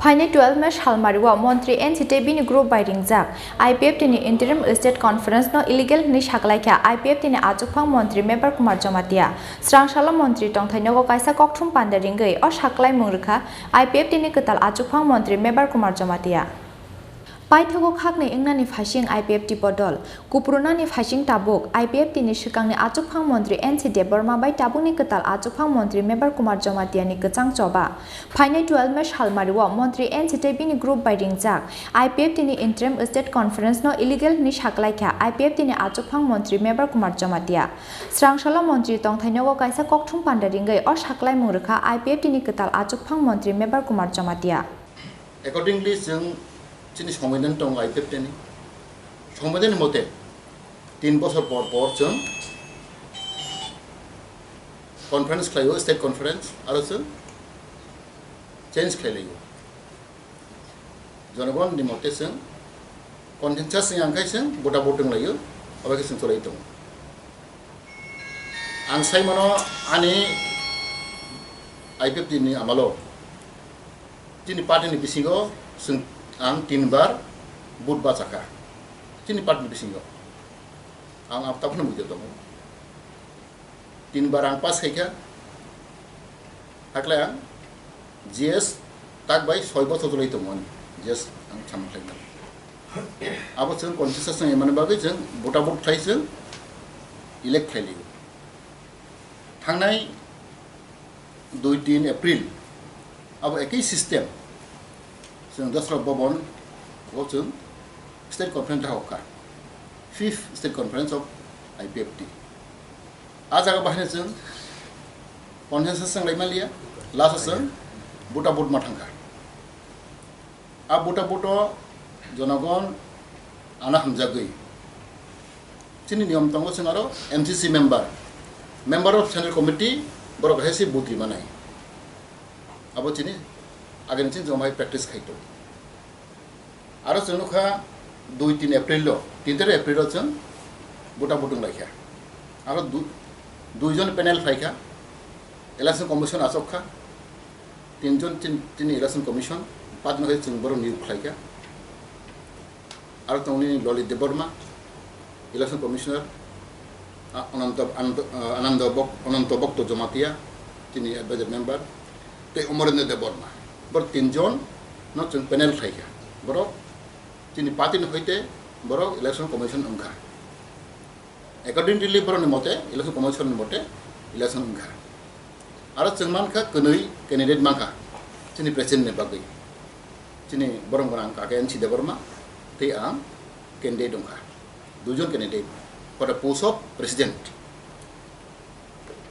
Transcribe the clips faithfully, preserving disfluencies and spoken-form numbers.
Phainai twelve May salmario montri N C T bini group bai ringjak I P F T ni interim state conference no illegal hwnwi saklaikha I P F T ni achukphang montri Mebar Kumar Jamatia. Srangsalo montri tongthai nogo kaisa kokthum panda ringwi o saklaimung rwkha I P F T ni kwtal achukphang montri Mebar Kumar Jamatia. Paithago khaknwi wngnani phaising I P F T bodol, kuprunani phaising tabuk I P F T ni swkangni achukphang montri N C Debbarma bai tabukni kwtal achukphang montri Mebar Kumar Jamatia ni kwchang choba. Phainai twelve May salmario montri N C T bini group bai ringjak I P F T ni interim state conference no illegal hwnwi saklaikha I P F T ni achukphang montri Mebar Kumar Jamatia. Srangsalo montri tongthai nogo kaisa kokthum panda ringwi o saklaimung rwkha I P F T ni kwtal achukphang montri Mebar Kumar Jamatia. Accordingly, chwng chini sombidhan tongo I P F T ni. Sombidhan ni mote, tin bosor por por chwng conference khlaio, state conference, aro chwng change khlai laio. Jonogon ni mote chwng consensus ni ang khai chwng bota botung laio, abo khe chwng cholai tongo. Ang sai mano ani I P F T ni amalo chini party ni bisingo chwng ang tin bar vote bachakha. Chini party ni bisingo ang ang takhno bujo tongo. Tin bar ang pass khaikha. Hakle ang G S tak bai soi bosor cholai tongo ani G S ang samung khlai tongo. Abo chwng consensus ni mani bagwi chwng bota bot khlai chwng elect khlai liyo. Thangnai dui tin April abo ekoi system chwng Dasra Bhavan o chwng state conference dahok kha, fifth state conference of I P F T. A jaga bahai chwng consensus chwng lai maliya, last o chwng bota bot ma thangkha. A bota bot o jonogon ana hamjagwi. Chini niyom tongo chwng aro M C C member, member of central committee, borok hai se bot rima nai. Abo chini agini chini joma hai practice khai tongo. Aro chwng nukha dui tin April o, tin tarik April o chwng bota botung laikha. Aro du-, duijon panel phaikha, election commission achok kha, tinjon tin, tini election commission, patno hai chwng borok niyok khlaikha. Aro tongni Lalit Debbarma, election commissioner, a, Ananta, Ananta, a, Ananda Bok-, Ananta Bhakta Jamatia, tini advisor member, tei Amarendra Debbarma. Borok tinjon no chwng panel khlaikha. Borok chini party ni hoite borok election commission wngkha. Accordingly, borok ni mote, election commission ni mote, election wngkha. Aro chwng mankha kwnwi candidate mankha chini president ni bagwi. Chini borok gwnang kake N C Debbarma tei ang candidate wngkha. Duijon candidate for the post of president.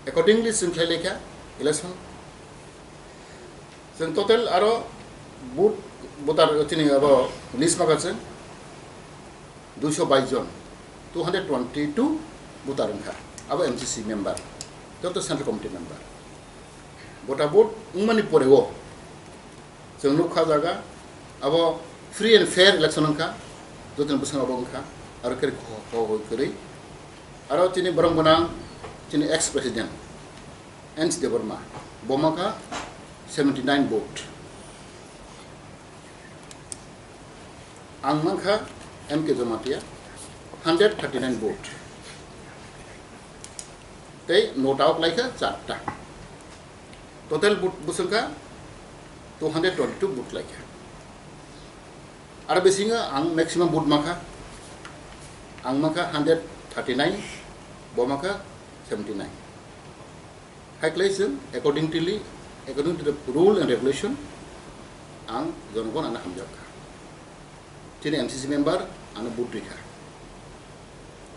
Accordingly, chwng khlai laikha election. Chwng total aro vote, voter chini abo list mankha chwng duiso bais jon, two hundred twenty two voter wngkha. Abo M C C member, joto central committee member. Bota vote wngmani pore o chwng nukha jaga abo free and fair election wngkha, jotoni bwskango abo wngkha, aro khe kho-, kho-, kwrwi. Aro chini borok gwnang chini ex president N C Debbarma, bo mankha seventy nine vote. Ang mankha M K Jamatia, hundred thirty nine vote. Tei nota o klaikha charta. Total vote bwswngkha two hundred twenty two vote klaikha. Aro bisingo ang maximum vote mankha, ang mankha hundred thirty nine, bo mankha seventy nine. Hai khlai chwng accordingly, according to the rule and regulation, ang jonogon ano hamjak kha. Chini M C C member ano vote rikha.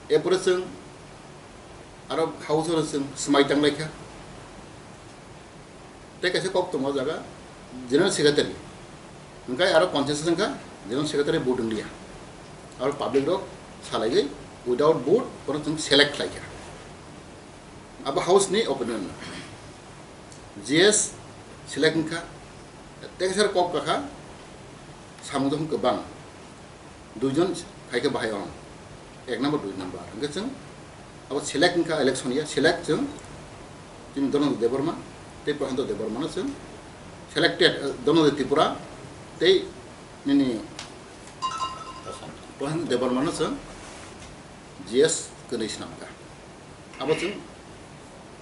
Epore chwng aro house o chwng swmai tang laikha. Tei kaisa kok tongo o jaga, General Secretary. Hwnkhe aro consensus wngkha, General Secretary vote wngliya. Aro public rok salaigwi without vote bono chwng select khlaikha. Abo house ni opinion. G S select wngkha, tei kaisa kok kakha samung jokhon kwbang. Duijon khaikhe bahai ong, ek number, dui number. Hwnkhe chwng abo select wngkha election ya, select chwng chini Dhananjay Debbarma tei Prashanta Debbarmano chwng selected, eh, Dhananjay Tripura Tei nini Prashant Debbarma no chwng G S kwnwi swnam kha. Abo chwng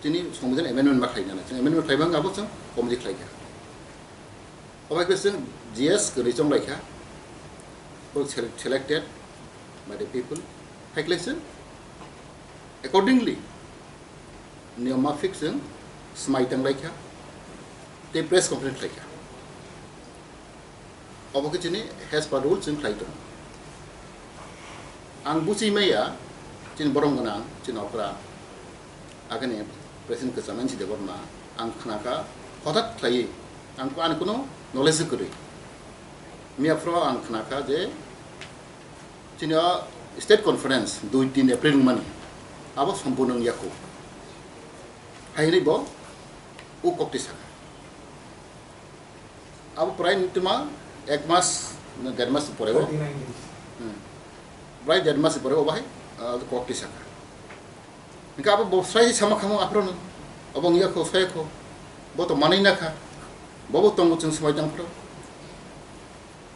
chini Songbidan amendment ma khlai nani. Chwng amendment khlai bang abo chwng committee khlai kha. Obo khe chwng G S kwnwi chong lai kha. Bo sele-, selected by the people. Hai khlai chwng accordingly niyom mafik chwng swmai tang lai kha. Tei press conference khlai kha. Obo khe chini as per rule chwng khlai tongo. Ang buchi maya chini borom gwnang chini okra agani president kwcham N C Debbarma ang khnakha hothat khlaiwi ang ani kuno knowledge kwrwi. Miya phro ang khnakha je chini o state conference dui tin April wngmani abo sompurno wngya kho. Hai hwnwi bo o kokti sakha. Abo prai tuma ek mas, na der mas pore o. Thirty nine days. Hmm. Prai der mas pore o bahai, ah, kok ti saka. Hingke abo bo sai sama khamu aphro no. Abo ngiya kho sai kho. Bo to manai na kha. Bo bo tongo chwng swmai tang phro.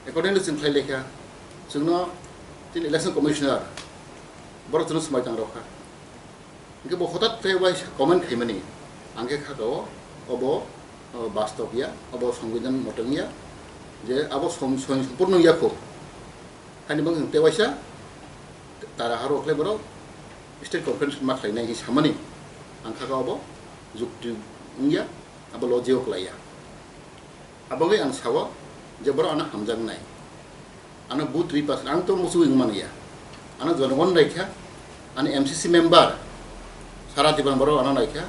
Accordingly chwng khlai lekha. Chwngno tin election commissioner. Borok chwngno swmai tang rokha. Hingke bo hothat khe bai comment khaimani, ang khe kha o, obo, o, bastob ya, obo songbidan moto wngya, je abo som-, som-, sompurno wngya kho. Haini bang te waisa tara haro khle borok state conference ma khlainai hi samani, ang kha obo jukti wngya, abo logic o klaiya. Aboni ang sao je borok ano hamjaknai. Ano vote rwi pass, ang to muchung wng manya. Ano jonogon naikha, ano M C C member, sara Tripura borok ano naikha,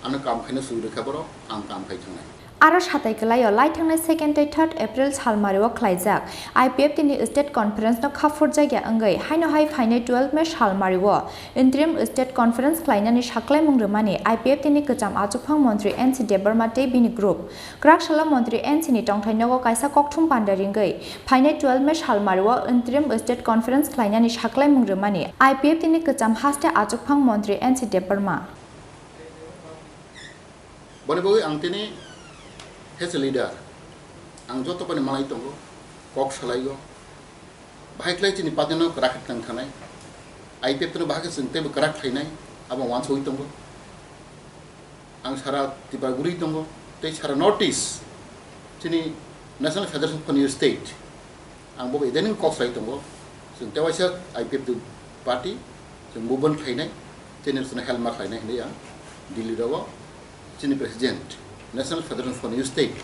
ano kam khaina suri rwkha borok, ang kam khai thangnai. Aro satai kwlaio, lai thangnai second tei third April salmario khlaijak I P F T ni state conference no khaphurjakya wngwi, haino hai phainai twelve May salmario interim state conference khlainani saklaimung rwmani I P F T ni kwcham achukphang montri N C Debbarma tei bini group. Kwrak salo montri N C ni tongthai nogo kaisa kokthum panda ringwi phainai twelve May salmario interim state conference khlainani saklaimung rwmani I P F T ni kwcham haste achukphang montri N C Debbarma. Boni bagwi ang tini as a leader, ang joto bani malai tongo, kok salaio, bahai khlai chini party no kwrak khe tang thanai, I P F T no bahai khe chwng teibo kwrak khlainai, abo wansugwi tongo. Ang sara Tripura guri tongo, tei sara North East, chini National Federation of Khonniya State, ang bo edaning kok sai tongo, chwng tewaisa I P F T party, chwng movement khlainai, chini chwng help ma khlainai hinwi ang Delhi rogo, chini president, National Federation of Khonniya State,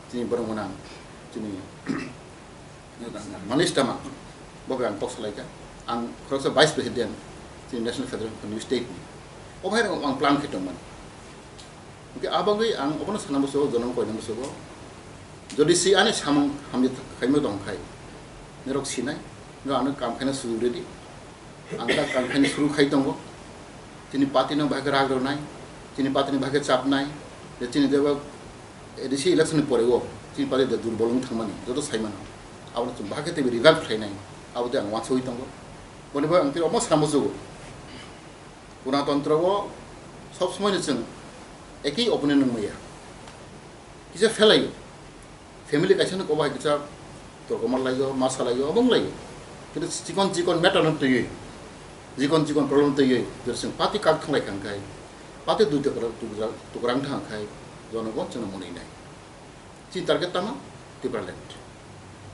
chini borok gwnang, chini Manish Tamang, bo bai ang kok salaikha. Ang khoroksa Vice President, chini National Federation of Khonniya State ni. O bahai rok ang plan khe tongmani. Hingke a bagwi ang obono sana musugo, jonom koina musugo. Jodi si ani samung hamjak khaima tong khai, norok sinai, norok ano kam khaina sujuk ready. Ang ta kam khaina suru khai tongo. Chini party no bahai khe rak rwnai, chini party no bahai khe chapnai, je chini jeba A D C election ni pore o chini party de durbol wng thangmani joto sai mano. Abo chwng bahai khe teibo revive khlainai, abo de ang wansugwi tongo. Boni bagwi ang tei omo sana musugo. Gunatantro o sob somoi no chwng ekei opinion wng maya. Kisa phelaio. Family kaisa no kobo hai kisa torkoma laio, ma salaio, obo wng laio. Kintu chikon chikon matter no twiwi, chikon chikon problem twiwi, jora chwng party kak thanglai kha hwnkhe, party dui tukra, tukra, tukra wng thang khai, jonogon chwngno mwnwi nai. Chini target tamo? Tipraland.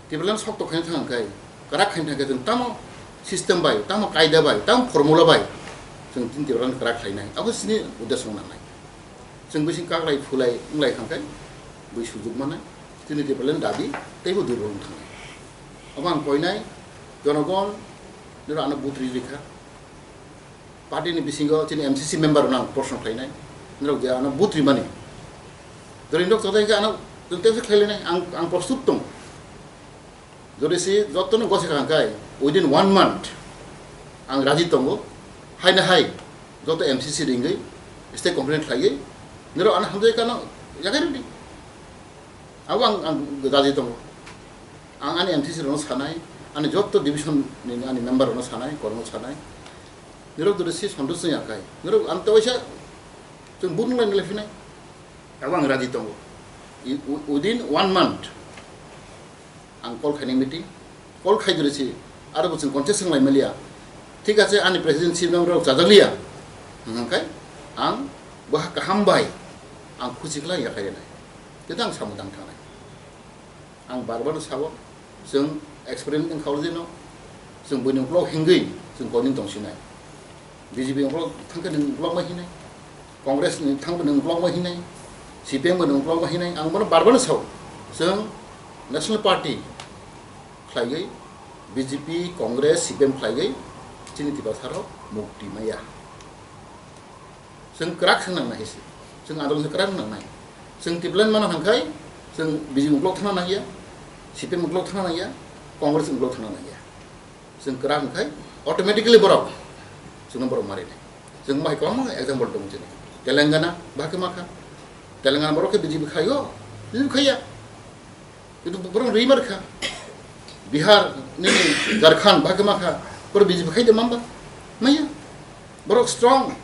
Tipraland sokto khaina thang khai, kwrak khaina thang khai chwng tamo system bai, tamo kaida bai, tamo formula bai chwng chini Tipraland kwrak khlainai. Abo chini uddesho wng nangnai. Chwng bising kaklai phulai wng lai kha hwnkhe bui sujuk mannai, chini Tipraland dabi teibo durbol wng thangnai. Omo ang koinai, jonogon nini ano vote ri rikha. Party ni bisingo chini M C C member rok ang proshno khlainai, norok je ano vote rimani. Jodi norok chodai khe ano chwng tebse khlailainai, ang, ang prostut tong. Jodi si jotono gosi kha hwnkhe within one month ang raji tongo, hai na hai joto M C C ringwi state complaint khlaiwi norok ano hamjai kano yagai rwdi. Abo ang, ang raji tongo. Ang ani M C C rokno sanai, ani joto division ni ani member rokno sanai, kormo sanai. Norok jodi si santosh wngya khai, norok ang tewaisa chwng vote nang lai phinai. Abo ang raji tongo. I-, wi-, within one month, Ang call khainai meeting, call khai diri si, aro bo chwng contest wng lai maliya. Thik ache, ani president si nang rok chajak liya. Hwnkhe ang bo ha kaham bai ang khusi khlai yakhai nai. Tei ang samung tang thangnai. Ang bar bar sabo, chwng experiment wng kha already no, chwng buini uklok hingwi chwng koning tongsinai. B J P ni uklok thangkhe nwng uklok ma hinai, Congress ni thangkhe nwng uklok ma hinai, C P M bo nwng uklok ma hinai, ang bono bar bar sao. Chwng National Party khlaiwi, B J P, Congress, C P M khlaiwi chini Tiprasa rok mukti maya. Chwng kwrak se nangnai se. Chwng adolon se kwrak nangnai. Chwng Tipraland mano hwnkhai, chwng B J P uklok thana nangya, C P M uklok thana nangya, Congress uklok thana nangya. Chwng kwrak hwnkhai automatically borok, chwngno borok marinai. Chwng bahai kwbangma example tongo chini. Telangana bahai khe makha. Telangana borok khe B J P khaio, B J P khaiya. Kintu borok rimar kha. Bihar, nini Jharkhand, bhagma kha. Borok B J P khai de mamba. Maya. Borok strong.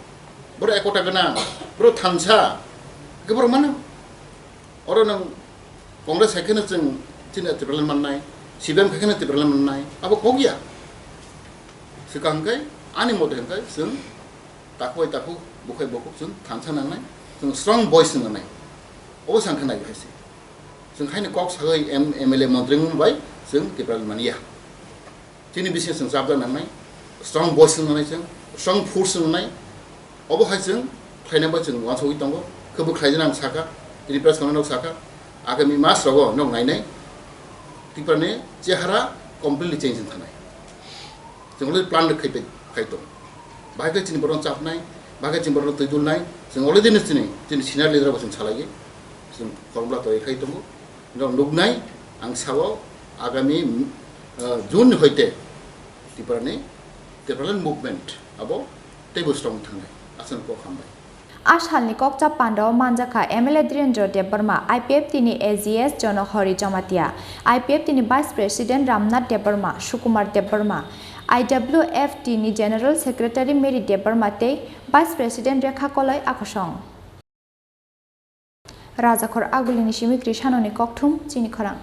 Borok ekota gana. Borok thansa. Ke borok mana? Oro nang Congress hai kheno chwng chini Tipraland mannai. C P M hai kheno Tipraland mannai. Abo kok ya. Swkang kai ani mote hwnkhe chwng takhuk bai takhuk, bukhai bukhuk chwng thansa nangnai. Chwng strong voice nangnai. Obo sang khe nai hai se. Chwng haino kok sagwi M-, M L A montri wng bai chwng Tipraland manya. Chini bising chwng chapda nangnai, strong voice nangnai chwng, strong force nangnai. Obo hai chwng khlaina bai chwng uansugwi tongo, khe bo khlaijana ang sakha, tini press conference rok sakha, agami mas rogo nog nainai, Tripura ni chehara completely change wng thanai. Chwng already plan rok khai pai, khai tong. Bahai khe chini borok chapnai, bahai khe chini borok twi dulnai, chwng already no chini, chini senior leader bo chwng salai, chwng formula twi khai tongo. Norok nuknai, ang sao agami, uh, June ni hoite Tripura ni Tipraland movement abo teibo strong thangnai, aswk kok hambai. A salni kokcha pandao manjakha M L A Dhirendra Debbarma, I P F T ni A G S Jonohori Jamatia, I P F T ni Vice President Ramnath Debbarma, Sukumar Debbarma, I W F T ni General Secretary Mary Debbarma tei Vice President Rekha Koloi Akosong. Rajakhor Agulini simi Krishanoni kokthum chini khorang.